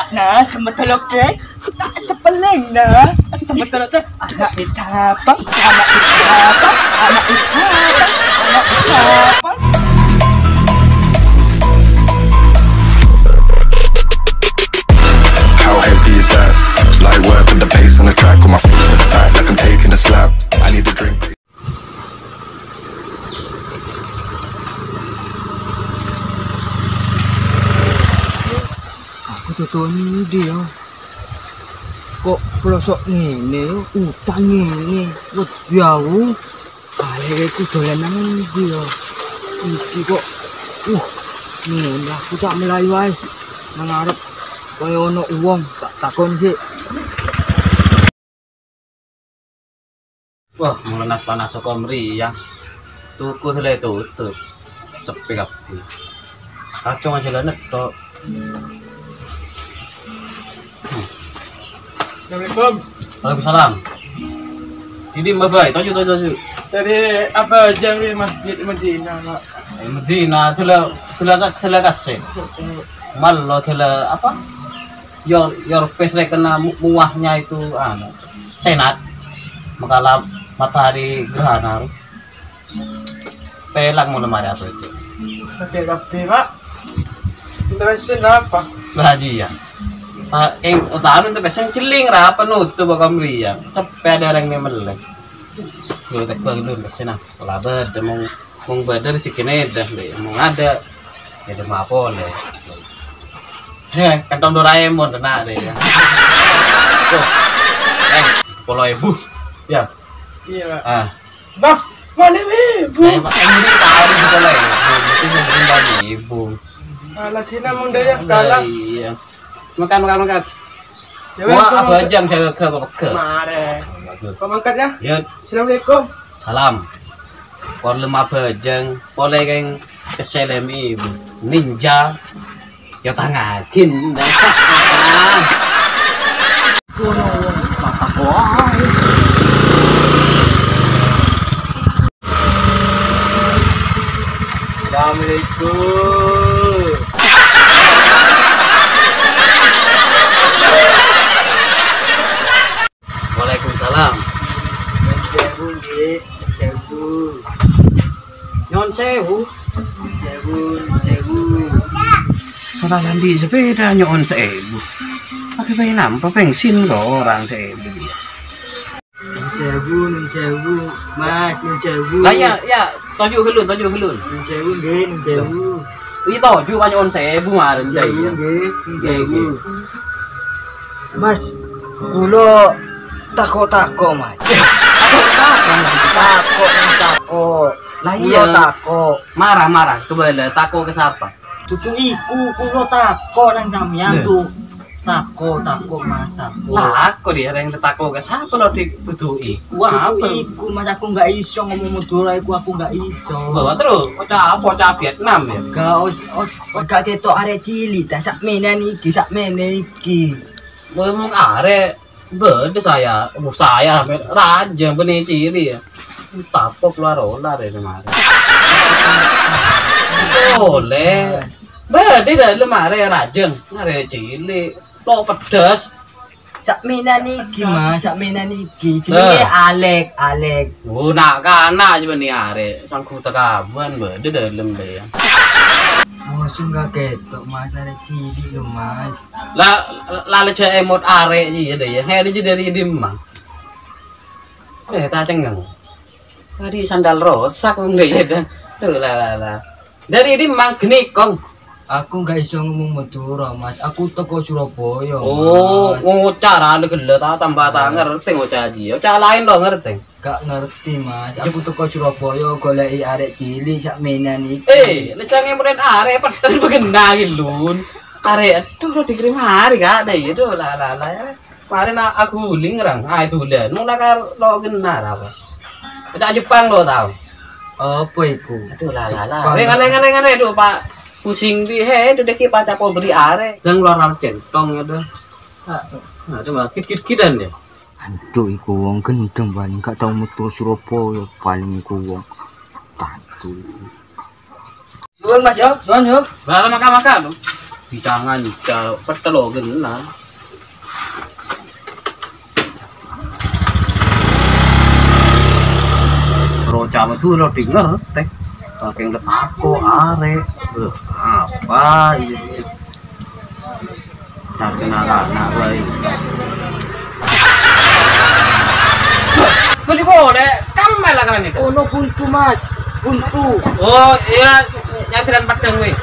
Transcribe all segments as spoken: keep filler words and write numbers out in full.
Nah, sèmèttolok, Dek. Nah, sapellèng, nah. Sèmèttolok, Dek. Ana' ètapang, ana' ètapang, ana' ètapang, ana' ètapang. How heavy is that? Light work with the bass on the track, with my feet to the back, like I'm taking a slap. I need a drink. Aku tutup ndi, ya? Kok pelosok ngene, ya? Utang ngene. Wedi aku. Balik aku dolan nang ndi, ya? Iki kok, uh, ngene, aku tak melayu ae. Nang arep kaya ono wong, tak takon sik. Wah, mulai nas-panas saka mriyang. Toko sè la tutup. Sepi kabeh. Kacong aja la netto. Assalamualaikum. Waalaikumsalam. Ini Mbak Bay, toju, toju, toju. Dari apa aja nih, Mas? Di Medina, Pak. Eh, Medina, dula, dula, dula kasih. Mal lo dula apa? Your, your face rek kena mu-, muahnya itu, anu, senat. Makala matahari gerhana. Pelang mula mari apa itu? Oke, tapi, Pak, intervensi apa? Lah, iya. Pak, yang utama intervensi celing ra apa nutup bakal meriang. Sampai ada orang yang melek. Lu tak bang lu, sini. Kalau ada, ada mau Wong bâdâ rejhekkèna èdâ, Lè'. Mon adâ', èdâ mapolè. He, kantong Doraemon, kena, Lè', ya. Tuh. Eh, sepuluh ribu. Ya. Iya, Pak. Ah. Bah, sepuluh ribu. Eh, Pak, ini tahu sepuluh ribu. Mungkin mungkin dari ibu. Alah, sini, Bunda, ya, kalah. Iya. Makan, makan, makan. Ya, wes, Wah, Bang, abajang jaga apa pega? Mare. Bagus. Pak mangkat, ya. Ya. Assalamualaikum. Salam. Pon lem abajang, polè keng keselemi ninja. Ya tangagin. Assalamualaikum. Waalaikumsalam. Nyon sewu, nggih. Nyon sewu. Nyon sewu. Nyon sewu, nyon sewu. Salah landi sepeda nyon sewu. Pakai bayi nampa bensin kok orang sewu. Nyon sewu, nyon sewu. Mas, nyon sewu. Lah, ya, ya, toju' ghâllu, toju' ghâllu. Nyon sewu, nggih, nyon sewu. Iya, toju' nyon sewu, maren, Nyon sewu, ya. Nggih, nyon sewu. Nggih, nggih. Mas, kula tako'-tako', Mas. Tako'-tako', Mas. Tako', Mas, tako'. Lah, iya. Kula tako'. Marah, marah. Coba lah, tako' ke siapa? Dudu iku, kula tako' nang sampeyan, Lho. Tuh. Tako', tako', Mas, tako'. Lah, aku di areng tako' ke siapa lo di dudu iku? Wah, dudu apa? Iku, Mas, aku nggak iso ngomong Madura iku, aku nggak iso. Bawa terus, oca apa? Oca Vietnam, ya? Gak os-, os-, os-, gak ketok arek cilik, ta' sak menen iki, sak menen iki. Ngomong arek, beda saya, oh, saya, rajang bene ciri ya. Tapok luar olar ya kemarin. Boleh. Beda dah lemari rajang, arek cilik. Lo pedes. Sak menen iki, Mas, sak menen iki. Jenenge Eh. Alek, Alek. Oh, nak kana aja bani arek. Sanggup tekaban, beda dalam deh ya. Musuh nggak ketok, Mas, arek cilik lo, Mas. Lah, lah, lah, cek emot arek sih ya deh ya. Hei, ini dari di mana? Eh, tak cengeng. Tadi sandal rosak, enggak ya, dah. Tuh, lah, lah, lah. Dari di mang genikong. Aku nggak iso ngomong Madura, Mas. Aku teko Surabaya, Oh, Mas. Ngoca' ra gella ta tambah ta ngerti ngoca' aji. Oca' lain lo ngerti. Gak ngerti, Mas. Aku teko Surabaya goleki arek cilik sak menen iki. Eh, le jangan meren arek peten begenah iki, Lun. Arek, aduh, lo dikirim hari, Kak, deh, aduh, lah, lah, lah, ya. Kemarin a-, aku guling, rang. Ah, itu udah. Mula kar lo genah apa? Pecah Jepang lo tau. Apa iku? Aduh, lah, lah, lah. Jepang. Weh, ngaleh, ngaleh, ngaleh, aduh, Pak. Pusing di, he, itu deh, Pak, capo beli arek. Jangan keluar centong, aduh. Ah, aduh, malah kit-kit-kitan ya. Aduh, iku wong gendeng paling gak tau metu Surabaya, paling iku wong. Aduh. Suwun, Mas, yo. Suwun, yo. Lah, makan, makan. Bicangan ca-, pettelo genna. Roca metu lo denger, teh. Saking letako, are. Eh, apa ini? Terkenal anak, baik. Beli boleh, kamu malah kalian itu. Ono buntu, Mas. Buntu. Oh, iya, nyasiran padang, weh.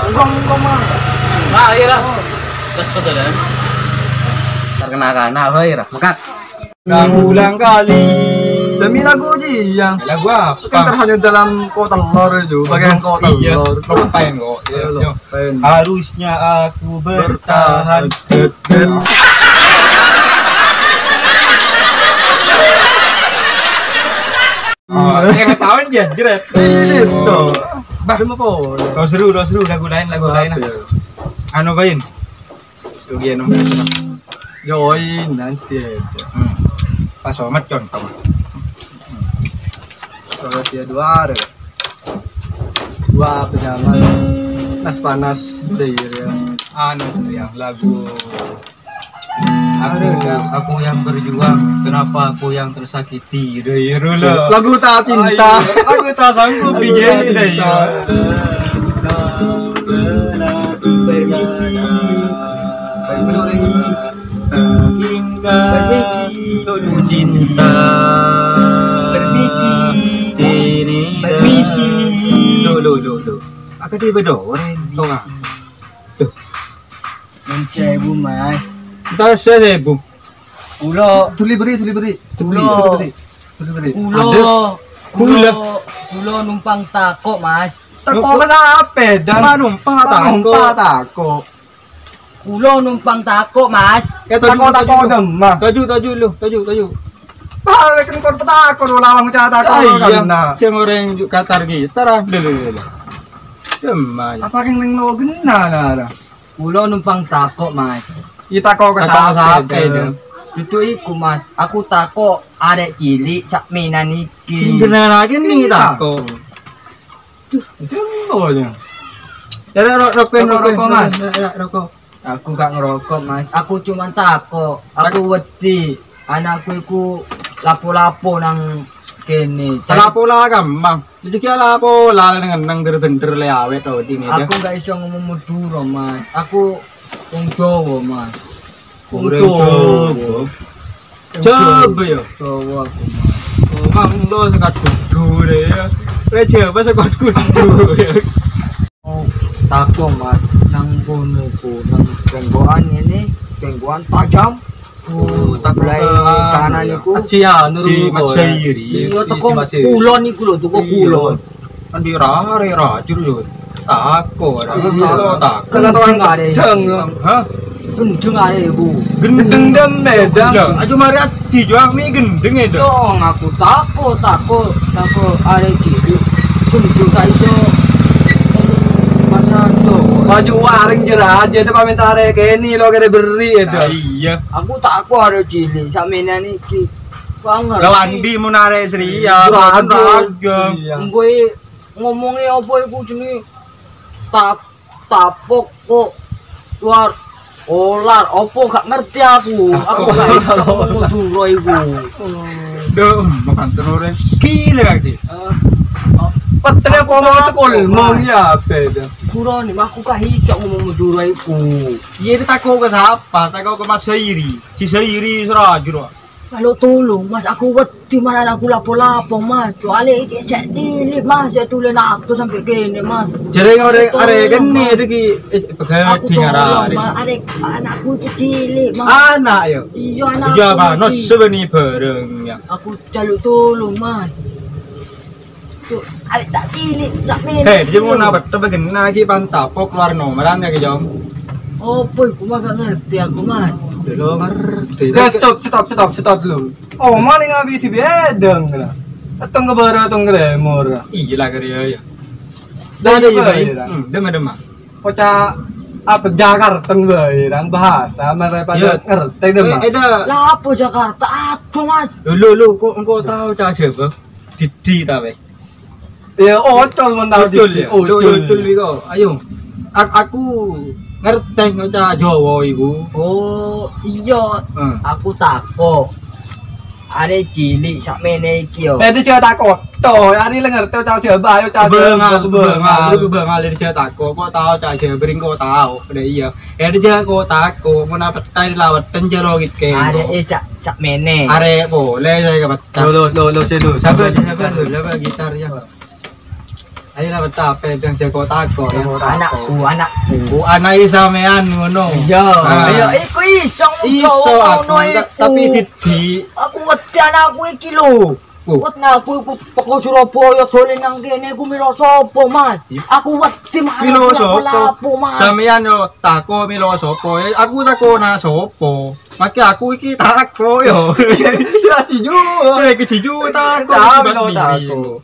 Enggak, enggak, Mas. Ah, iya lah. Terus sudah, kan? Terkenal anak, baik, lah. Mekat. Berulang kali. Demi lagu Jiang. Lagu apa? Kan terhanyut dalam kok telur itu, bagian kok telur. Iya, lupain kok. Iya, iya. Lupain. Harusnya aku bertahan. Oh, saya ketahuan ya, jeret. Ini tuh. Bah, lu mau apa? Lo seru, lo seru, lagu lain, lagu lain. Apa ya? Anu, Bain. Rugi enam belas. Join nanti ya. Hmm. Pas Somad contoh. Kalau dia dua hari. Dua penyamar. Panas-panas deh ya. Anu, yang lagu aku, aku yang berjuang, kenapa aku yang tersakiti? Deh, ya, dulu. Lagu tak cinta. Ayo, aku tak sanggup di Lagu tak jadi, deh, cinta. Ya. Permisi. Permisi. Permisi. Cinta. Permisi. Ini. Permisi. Lo, lo, lo, lo. Aku di bedo, orang tua. Duh. Nun sewu, Mas. Entar sewu. Kulo. Duli beri, duli beri. Kulo. Duli beri. Duli beri. Kulo. Ada. Kulo. Kulo. Kulo numpang tako, Mas. Tako ke sapa, Dan? Pak numpang tako. Pak numpang tako. Kulo numpang tako, Mas. Ya, toju, Tako, tako toju. Demah. Toju, toju lu, toju, toju. Balik kan kon petako lu lawang cata Ah, iya. Kan, nah. Sing orang juk katar gitar, ah. Lho, lho, lho, lho. Demah. Apa yang neng lo genah, nah, nah? Kulo numpang tako, Mas. Iya, tako ke Tako sapa, sapa, Dan? Dan? Dudu iku, Mas. Aku tako arek cilik sak menan iki. Sing bener lagi nih Iya. Tako. Duh, itu apa ya? Ya, rok, rok, pen, Rokok, rok, pen, rokok, Mas. Rok, rok, rokok. Aku gak ngerokok, Mas. Aku cuma tako. Aku wedi. Anakku iku lapo-lapo nang kene. Lapo-lapo gampang. Rezeki ala pola neng-neng der-bender le awet to ding ya. Aku gak iso ngomong Madura, Mas. Aku wong Jawa, Mas. Wong Wong Jawa. Jawa. Jawa ya? Jawa aku, Mas. Oh, mang lo sekat kudu deh ya. Re Jawa sekat kudu ya. Oh, tako, Mas. Nang kono ku, nang tenggokan ini, tenggokan tajam. Oh, tak Mulai kanan iku. Aji anu, Aji Ruko, Mas ya. Sairi. Iya, Aji teko Mas Sairi. Kulon iku lho, teko Iya. Kulon. Kan di rare racun yo. Tako, ada Iya. Lo tako. Kena orang Gendeng are. Gedang. Hah? Gendeng are iku. Gendeng dan medang. Aja mari adi juang mi gendeng itu. Yo, ngaku tako, tako, tako are cilik. Gendeng tak iso. Masa tuh. Baju waring jerat, jadi pamit are keni lo kere beri itu. Nah, iya. Aku tako are cilik, sakmene iki. Wah, ngerti. Lah, wandi mun arek Sria, Radu. Radu. Iya. Engko e ngomongnya apa iku jenenge? Tap-, tapok kok luar olar, apa gak ngerti aku. Aku gak iso ngomong Madura iku. Duh, makan telur e. Gila lagi. Eh, Petelnya apa mau itu kolmong ya, apa itu? Kurang nih, aku gak iso ngomong Madura iku. Iya, itu tako ke siapa? Tako ke Mas Sairi. Si Sairi serajur. Kalau tolong, Mas, aku wedi, Mas, anakku lapo-lapo, Mas. Soalnya iki cek cilik, Mas, ya tulen waktu sampai kene, Mas. Jare ngore Tolong, are kene Mas. Iki, eh, Aku pegading tolong, arek. Mas, arek anakku iki cilik, Mas. Anak ya? Iya, anakku Iya, Mas, iki. No sebeni bareng ya. Aku jaluk tolong, Mas. Tuh, arek tak cilik, tak mirip. Hei, dia mau napa? Coba kena lagi pantapok keluar nomeran ya, Jong. Opo iku, Mas, gak ngerti aku, Mas. Lo ngerti. Ya, stop, stop, stop, stop dulu. Oh, maling abi di bedeng, lah. Tong ke barat, tong ke timur. Iya lah, kerja ya. Dah, Iya, dah, iya, baik. Iya. Hmm, demam, demam. Kocak apa Jakarta bae, rang bahasa, mereka pada Iya. Ngerti deh, Eh, Mas. Eda. Lah, apa Jakarta? Aduh, Mas. Lo, lo, lo, kok engkau tahu cak Jawa? Didi ta, weh? Ya, Ocol men tahu Ocol Didi. Ya? Lo, Ocol. Ocol iko. Ayo. Ak-, aku ngerti ngoca' Jawa iku. Oh, iya. Hmm. Aku tako'. Arè cili' sakmènè iki, yo. Eh, itu jhâ' tako'. Toh, arè la ngerti ngoca' Jawa, ayo, ngoca' Jawa, Jawa. Bângal, bângal, bângal, jhâ' tako'. Kok tao ngoca' Jawa, bring kok tao. Udah iya. Eh, itu jhâ' kok tako'. Mon apèta dilawat, tenjero gitu. Arè, eh, sak, sakmènè. Arè, boleh saya kepecah. Lo, lo, lo, lo, sini, lo. Sabar, sabar, sabar, gitar, ya. Ayo lah, betapa yang jago tako', ya. Anakku, anakku. Oh, anake sampean ngono. Iya. Ah. Iya, iku iso, iso ngono aku, iku. Tapi didik. Aku wedi anakku iki lho. Oh. Wet anakku iku teko Surabaya dolen nang kene, iku milo sapa, Mas? Iya. Aku wedi, Mas. Milo sapa? Lapo, Mas? Sampean yo tako' milo sapa? Eh, aku tako' nang sapa? Make aku iki tako' yo. Iya, siji. Cek siji tako'. Cak, milo tako'.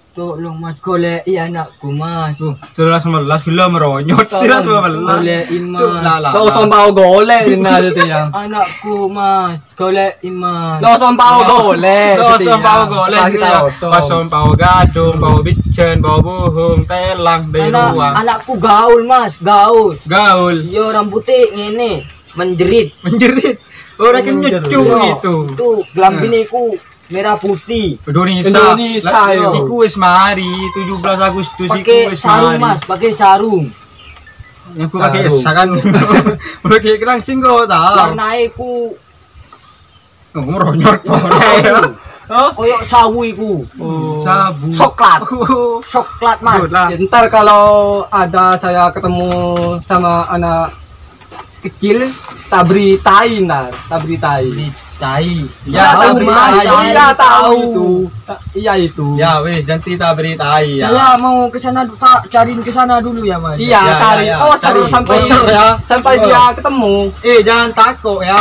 Tolong, Mas, goleki anakku, Mas. Tuh, sebelas sebelas gila meronyot. Tolong, sebelas sebelas. Goleki, Mas. Tuh, lah, lah, lah. Lo sompao golek, nah, itu ya. Anakku, Mas, goleki, Mas. Lo sompao golek, lo gitu ya. Sompao golek, gitu ya. Pas sompao gadung, pao bijen, pao buhung, telang, dari luar. Anakku gaul, Mas, gaul. Gaul. Iya, rambutnya ngene, menjerit. Menjerit. Orang kan nyecu itu. Tuh, gelambine ku merah putih. Indonesia. Indonesia, yo. Iku wis mari, tujuh belas Agustus iku wis mari. Pakai sarung, Mas, pakai sarung. Yang aku pakai sarung. Pakai langsing kok, ta? Warnae ku meronyot. Hah? Koyok sawu iku. Oh. Sabu. Coklat. Oh. Coklat, Mas. Betul lah. Ntar kalau ada saya ketemu sama anak kecil, tak beritain, ntar, tak beritain. Beritai. Ya, tak beritai. Iya, tahu itu. Iya, itu. Ya, wis, nanti tak beritai, ya. Saya mau ke sana du-, tak cariin ke sana dulu, ya, Mas. Iya, ya, cari. Ya, ya. Oh, seru, cari. Sampai, oh, seru, ya. Sampai dia ketemu. Eh, jangan takut, ya.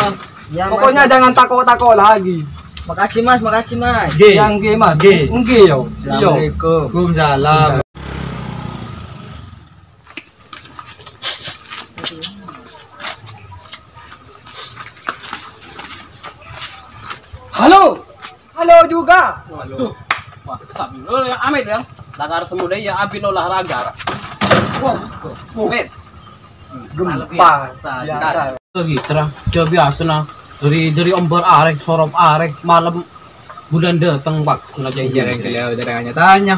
Ya, pokoknya Mas, jangan takut-takut lagi. Makasih, Mas, makasih, Mas. Nggih. Ya, nggih, Mas. Nggih. Nggih, yo. Yo. Assalamualaikum. Waalaikumsalam. Halo. Halo juga. Waduh. Wah, sambil lo yang amit, yang. Lagar semua deh, ya, abis lo olahraga. Wah, wah. Amit. Gempa. Biasa. Biasa. Gitu lah. Ya, biasa, nah. Dari, dari ombar arek, sorop arek, malam bulan dateng, Pak. Kena janji. Iya, yang keliau udah tanya-tanya.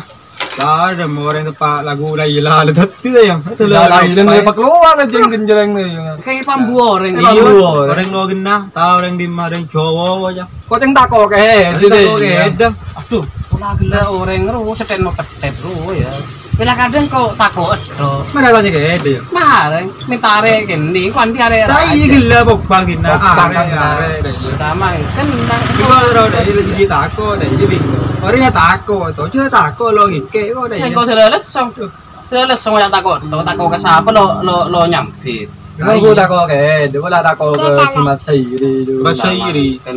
Lah, ada mau orang tepak lagu Laila, lah, tadi tuh, ya. Itu lah, Laila, Laila, yang Pak. Pak keluar aja yang genjreng nih, ya. Kayak pambu orang. Iya, orang lo genah, tahu orang di mana, orang Jawa aja. Kok yang tako' ke, eh, gitu deh. Tako' ke, dah. Aduh, pola gila orang ro, setenno petet ro, ya. Bila kadang kok tako' tok. Mana tanya ke, eh, dia? Mareng. Minta arek kene, engko andi arek. Ta iya gila bobang gina, arek, arek, dah, iya. Sama, kan, nang. Iku ora, dah, iya, lagi tako', dah, iya, bingung. Ora ya tako', to, aja tako' lo ngike, kok, dah, iya. Sing kok sudah lesong. Sudah lesong ya tako', to, tako' ke siapa lo, lo, lo nyambit. Nah, aku tako' ke, dia pula tako' ke Dimas Sairi, dulu. Mas Sairi. Kan,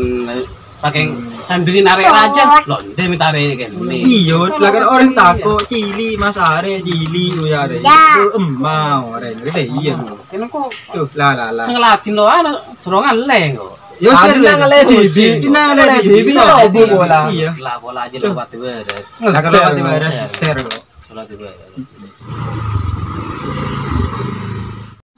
Pakai sambilin arek raja. Loh, ndek minta arek kene. Iya, lah kan orang tako' cili, Mas, arek cili, kuwi arek. Ya. Itu emang arek gede, iya. Kene kok. Tuh, lah, lah, lah. Sing ngeladin lo, anu, serongan le kok. Yo, sir, nang le dibi. Nang le dibi, yo, bu bola. Iya. Lah, bola aja lewat beres. Lah, kalau lewat beres, share kok. Bola tiba.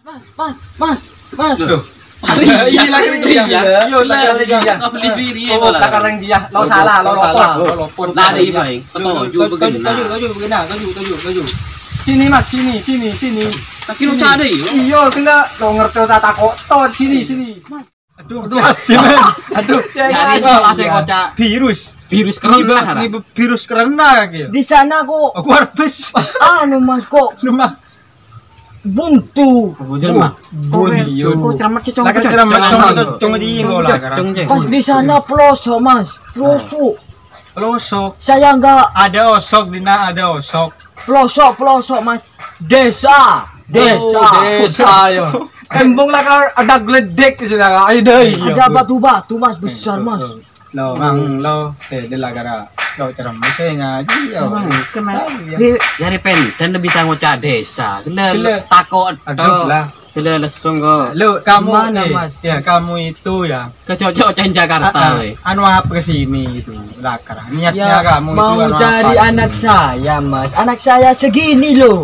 Mas, mas, mas, mas. Loh. Iya, lagi dia. Iya, lagi dia. Nggak beli sendiri, ya, oh, malah. Lagi dia. Lo salah, lo salah, lo lopot. Lari, Bang. Toju, toju, toju, toju, toju, toju, toju. Sini, Mas, sini, sini, sini. Lagi lo cari, yo. Iya, kena lo ngerti tak tako'. Tot, sini, sini. Mas. Aduh, aduh, asin. Aduh, cek. Jadi, asin. Malah saya kocak. Virus. Virus corona, ini virus corona, gitu. Di sana kok. Aku harus. Anu, Mas, kok. Lu, Mas. Buntu. Oh, jelema. Buntu. Kok cermat sih, Cong? Lah, kan cermat, Cong, Cong, Cong, di Inggris lah, Cong, sekarang. Cong, Cong. Pas di sana pelosok, Mas. Pelosok. Pelosok. Saya nggak. Ada osok, Dina, ada osok. Pelosok, pelosok, Mas. Desa, desa. Oh, desa, ya. Embung lah, kan ada geledek di sana. Ayo, deh. Ada batu-batu, Mas, besar, Mas. Lo, mang, lo, eh, dia lah, gara, lo, cermet, eh, ngaji, ya. Mang, kena. Tahu, ya. Ini, ya, ini pen, dan bisa ngocak desa. Gila, gila. Tako', aduh, lah. Gila, lesung kok. Lo, kamu, gimana, eh, Mas? Ya, kamu itu, ya. Kecocok-cocokan Jakarta, ah, ah, weh. Anu apa ke sini itu, Lakar? Niatnya kamu itu mau anu apa cari itu? Anak saya, Mas. Anak saya segini, loh.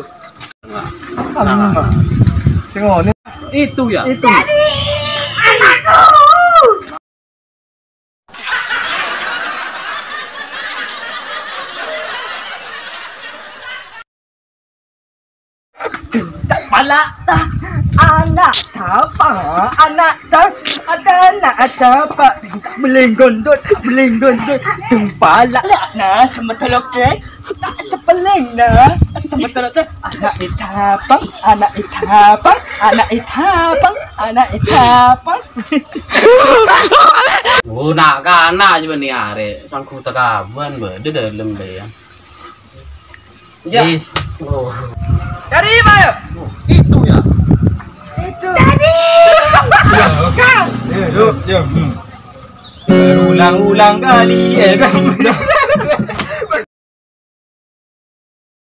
dulu. Sama. Sing ngene. Itu ya. Itu. Pala' ta, ana' tapa, ana' ta, ada ana' tapa. Beling gondot, beling gondot. Dung pala' na semetoloke, na sepeleng na semetoloke. Ana' itapang, ana' itapang, ana' itapang, ana' itapang. Oh, nak kana' cuma ni are, sanggup tekaban, beda dalam deh ya. Ya. Yes. Oh. Dari mana? Itu ya. Itu. Tadi. Kau. Ya, ya, ya. Hmm. Berulang-ulang kali, ya kan?